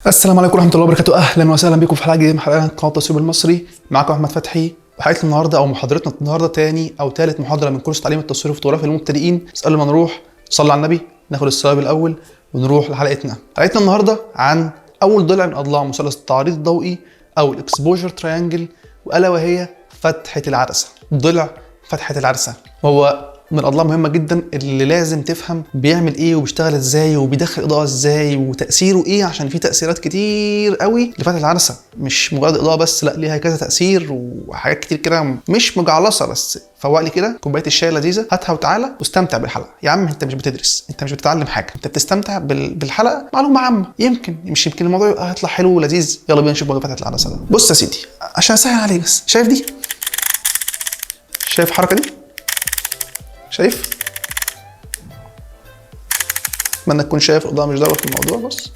السلام عليكم ورحمة الله وبركاته. اهلا وسهلا بكم في حلقة جديدة من حلقات قناة التصوير المصري. معاكم احمد فتحي. وحلقه النهارده او محاضرتنا النهارده تاني او تالت محاضرة من كورس تعليم التصوير الفوتوغرافي للمبتدئين. بس قبل ما نروح نصلي على النبي، ناخد الثواب الاول ونروح لحلقتنا. حلقتنا النهارده عن اول ضلع من اضلاع مثلث التعريض الضوئي او ال exposure triangle، والا وهي فتحه العدسة. ضلع فتحه العدسة وهو من الاضلاع مهمة جدا اللي لازم تفهم بيعمل ايه وبيشتغل ازاي وبيدخل اضاءه ازاي وتاثيره ايه، عشان في تاثيرات كتير قوي لفتحه العدسة، مش مجرد اضاءه بس، لا ليها كذا تاثير وحاجات كتير كده مش مجعلصه. بس فوق لي كده كوباية الشاي اللذيذة، هاتها وتعالى واستمتع بالحلقة. يا عم انت مش بتدرس، انت مش بتتعلم حاجة، انت بتستمتع بالحلقة. معلومة عامة، يمكن مش يمكن الموضوع يبقى هيطلع حلو ولذيذ. يلا بينا نشوف موضوع فتحه العدسة ده. بص يا سيدي عشان اسهل عليك بس، شايف دي؟ شايف الحركة دي؟ شايف؟ اتمنى تكون شايف، الاضاءة مش ضاربه في الموضوع. بص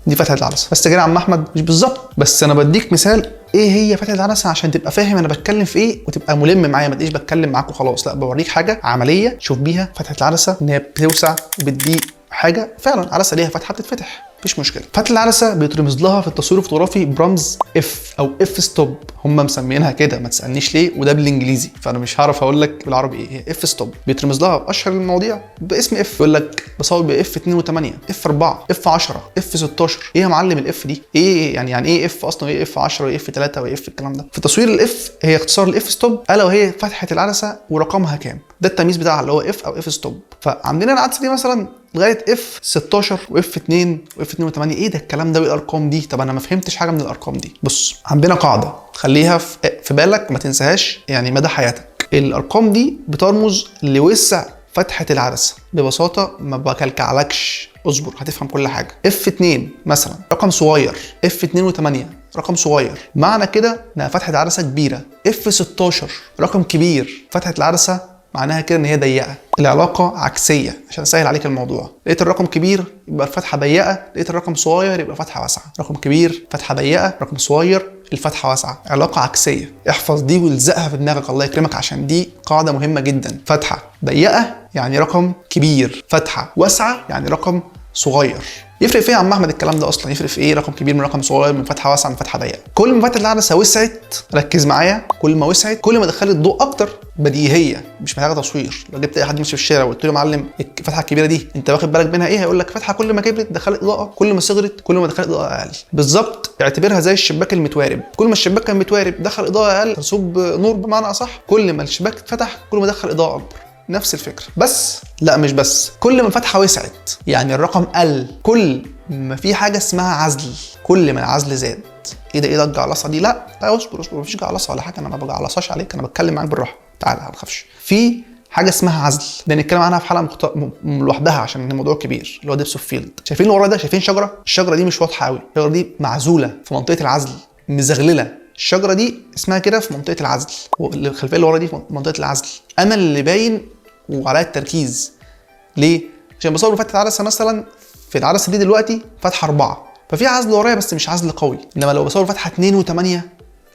دي فتحه العدسة. بس كده يا عم احمد؟ مش بالظبط، بس انا بديك مثال ايه هي فتحه العدسة عشان تبقى فاهم انا بتكلم في ايه وتبقى ملم معايا، ما تبقاش بتكلم معاك وخلاص، لا بوريك حاجة عملية تشوف بيها فتحه العدسة ان هي بتوسع وبتضيق. حاجة فعلا عدسة ليها فتحه بتتفتح، مفيش مشكلة. فتحه العدسة بيترمز لها في التصوير الفوتوغرافي برمز F او F stop، هم مسمينها كده ما تسالنيش ليه، وده بالانجليزي فانا مش هعرف اقول لك بالعربي ايه هي. F stop بيترمز لها في اشهر المواضيع باسم F. يقول لك بصور ب F 2 و8، F 4، F 10، F 16. ايه يا معلم ال F دي؟ ايه يعني ايه F اصلا؟ ايه F 10 وايه F 3 وايه F الكلام ده؟ في تصوير ال F هي اختصار ال F stop، الا وهي فتحه العدسة ورقمها كام، ده التمييز بتاعها اللي هو F او F stop. فعندنا العدسة دي مثلا لغاية F 16 و F 2 و F 2 و8. ايه ده الكلام ده وايه الارقام دي؟ طب انا ما فهمتش حاجة من الارقام دي. بص عندنا قاعدة خليها في بالك ما تنساهاش يعني مدى حياتك. الارقام دي بترمز لوسع فتحه العدسة ببساطة، ما بكلكعلكش، اصبر هتفهم كل حاجة. F 2 مثلا رقم صغير، F 2 و8 رقم صغير، معنى كده انها فتحه عدسة كبيرة. F 16 رقم كبير، فتحه العدسة معناها كده ان هي ضيقه. العلاقة عكسية عشان اسهل عليك الموضوع، لقيت الرقم كبير يبقى الفتحة ضيقه، لقيت الرقم صغير يبقى فتحه واسعة. رقم كبير فتحه ضيقه، رقم صغير الفتحة واسعة، علاقة عكسية. احفظ دي والزقها في دماغك الله يكرمك، عشان دي قاعدة مهمة جدا. فتحه ضيقه يعني رقم كبير، فتحه واسعة يعني رقم صغير. يفرق في ايه يا عم احمد الكلام ده اصلا؟ يفرق في ايه رقم كبير من رقم صغير، من فتحه واسعة من فتحه ضيقه؟ كل ما فتحه العدسة وسعت، ركز معايا، كل ما وسعت كل ما دخلت ضوء اكتر، بديهية مش محتاجه تصوير. لو جبت اي حد ماشي في الشارع وقلت له يا معلم الفتحة الكبيرة دي انت واخد بالك منها ايه، هيقول لك فتحه كل ما كبرت دخلت اضاءه، كل ما صغرت كل ما دخلت اضاءه اقل. بالظبط اعتبرها زي الشباك المتوارب، كل ما الشباك كان متوارب دخل اضاءه اقل، ترسوب نور بمعنى اصح، كل ما الشباك اتفتح كل ما دخل اضاءه اكبر. نفس الفكرة بس لا مش بس، كل ما الفتحة وسعت يعني الرقم قل، كل ما في حاجة اسمها عزل، كل ما العزل زاد. ايه ده؟ ايه ده الجعلصه دي؟ لا لا اصبر اصبر، مفيش جعلصه ولا حاجة، انا ما بجعلصاش عليك، انا بتكلم معاك بالراحة، تعالى ما تخافش. في حاجة اسمها عزل، ده نتكلم عنها في حلقة لوحدها عشان الموضوع كبير، اللي هو depth of field. شايفين اللي ورا ده؟ شايفين شجرة؟ الشجرة دي مش واضحة قوي، الشجرة دي معزولة في منطقة العزل، مزغلله. الشجرة دي اسمها كده في منطقة العزل، والخلفيه اللي ورا دي في منطقة العزل. انا اللي باين وعليا التركيز ليه؟ عشان بصور فتحه عدسة مثلا في العدسة دي دلوقتي فتحه 4، ففي عزل ورايا بس مش عزل قوي. انما لو بصور فتحه 2 و8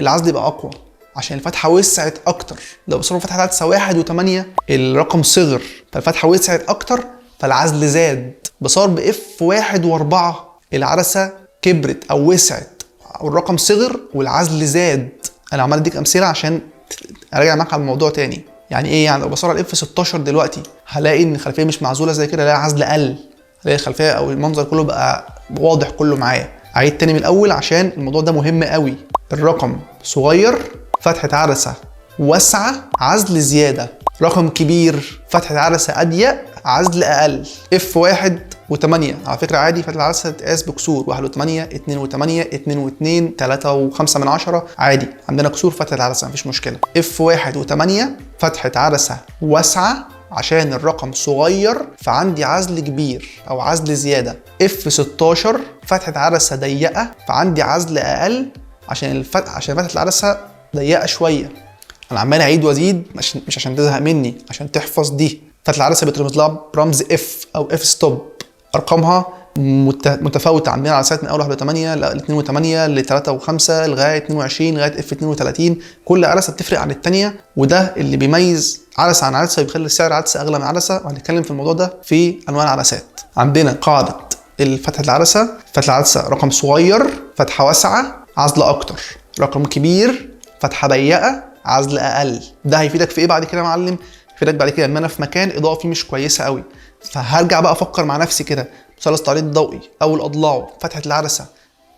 العزل يبقى اقوى عشان الفتحة وسعت اكتر. لو بصور فتحه عدسة 1 و8 الرقم صغر فالفتحه وسعت اكتر فالعزل زاد. بصور ب F 1 و4 العدسة كبرت او وسعت والرقم صغر والعزل زاد. انا عمال اديك امثلة عشان اراجع معاك على الموضوع تاني. يعني ايه؟ يعني لو بصور على ال F 16 دلوقتي هلاقي ان الخلفية مش معزولة زي كده، الاقي عزل قل، الاقي الخلفية او المنظر كله بقى واضح كله معايا. اعيد تاني من الاول عشان الموضوع ده مهم قوي. الرقم صغير فتحه عدسة واسعة عزل زيادة، رقم كبير فتحه عدسة اضيق عزل اقل. F 1 و8 على فكرة عادي فتحه العدسة تتقاس بكسور، 1 و8، 2 و8، 2 و2، 3 و5 من 10، عادي عندنا كسور فتحه العدسة مفيش مشكلة. F 1 و8 فتحه عدسة واسعة عشان الرقم صغير فعندي عزل كبير او عزل زيادة. F 16 فتحه عدسة ضيقه فعندي عزل اقل عشان فتحه العدسة ضيقه شوية. انا عمال اعيد وازيد مش عشان تزهق مني، عشان تحفظ دي. فتحه العدسة بترمز لها برمز F او F stop، ارقامها متفاوتة عندنا عدسات من اول 1 و8 ل 2 و8 ل 3 و5 لغاية 22 لغاية F 32. كل عدسة بتفرق عن الثانية، وده اللي بيميز عدسة عن عدسة وبيخلي سعر عدسة اغلى من عدسة، وهنتكلم في الموضوع ده في انواع العدسات. عندنا قاعدة فتحه العدسة. فتحه العدسة رقم صغير فتحه واسعة عزل اكتر، رقم كبير فتحه ضيقه عزل اقل. ده هيفيدك في ايه بعد كده يا معلم؟ هيفيدك بعد كده ان انا في مكان اضاءه فيه مش كويسة قوي، فهرجع بقى افكر مع نفسي كده، مثلث تعريض ضوئي اول اضلاعه فتحه العدسة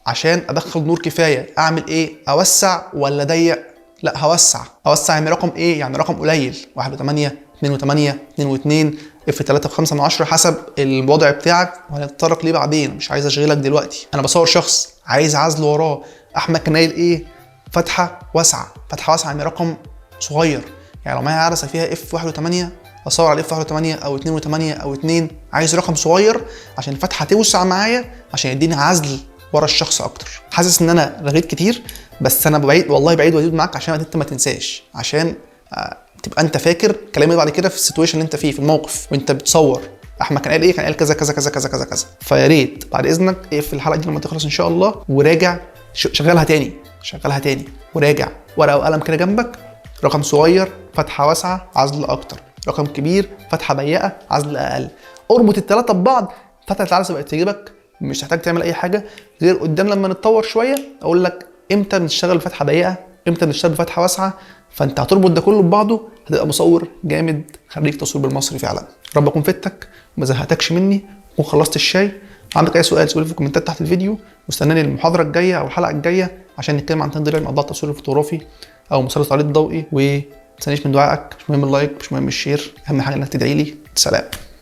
عشان ادخل نور كفاية، اعمل ايه؟ اوسع ولا اضيق؟ لا هوسع. اوسع يعني رقم ايه؟ يعني رقم قليل، 1.8، 2.8، 2.2، F 3.5 حسب الوضع بتاعك، وهنتطرق ليه بعدين، مش عايز اشغلك دلوقتي. انا بصور شخص عايز عزل وراه، احمد كان قايل ايه؟ فتحه واسعة. فتحه واسعة يعني رقم صغير، يعني لو معايا عدسة فيها F 1.8 اصور على F 1.8 او 2.8 او 2، عايز رقم صغير عشان الفتحة توسع معايا، عشان يديني عزل ورا الشخص اكتر. حاسس ان انا رغيت كتير، بس انا بعيد والله، بعيد وازيد معاك عشان انت ما تنساش، عشان تبقى انت فاكر كلامي بعد كده في ال situation اللي انت فيه، في الموقف وانت بتصور احمد كان قال ايه، كان قال كذا كذا كذا كذا كذا كذا. فيا ريت بعد اذنك اقفل الحلقة دي لما تخلص ان شاء الله، وراجع، شغلها تاني، شغلها تاني وراجع ورقة وقلم كده جنبك. رقم صغير فتحه واسعة عزل اكتر، رقم كبير فتحه ضيقه عزل اقل. اربط الثلاثة ببعض، فتحه العدسة بقت تجيبك، مش هتحتاج تعمل اي حاجة غير قدام لما نتطور شوية اقول لك امتى بنشتغل بفتحه ضيقه، امتى بنشتغل بفتحه واسعة. فانت هتربط ده كله ببعضه، هتبقى مصور جامد خريج تصوير بالمصري فعلا. رب اكون فدتك وما زهقتكش مني، وخلصت الشاي. عندك اي سؤال سؤال في الكومنتات تحت الفيديو، واستناني المحاضرة الجاية او الحلقة الجاية عشان نتكلم عن تنظيم علم اضلاع التصوير الفوتوغرافي او مثلث تعريض ضوئي. وما تنسانيش من دعائك، مش مهم ال like، مش مهم ال share، اهم حاجة انك تدعي لي. سلام.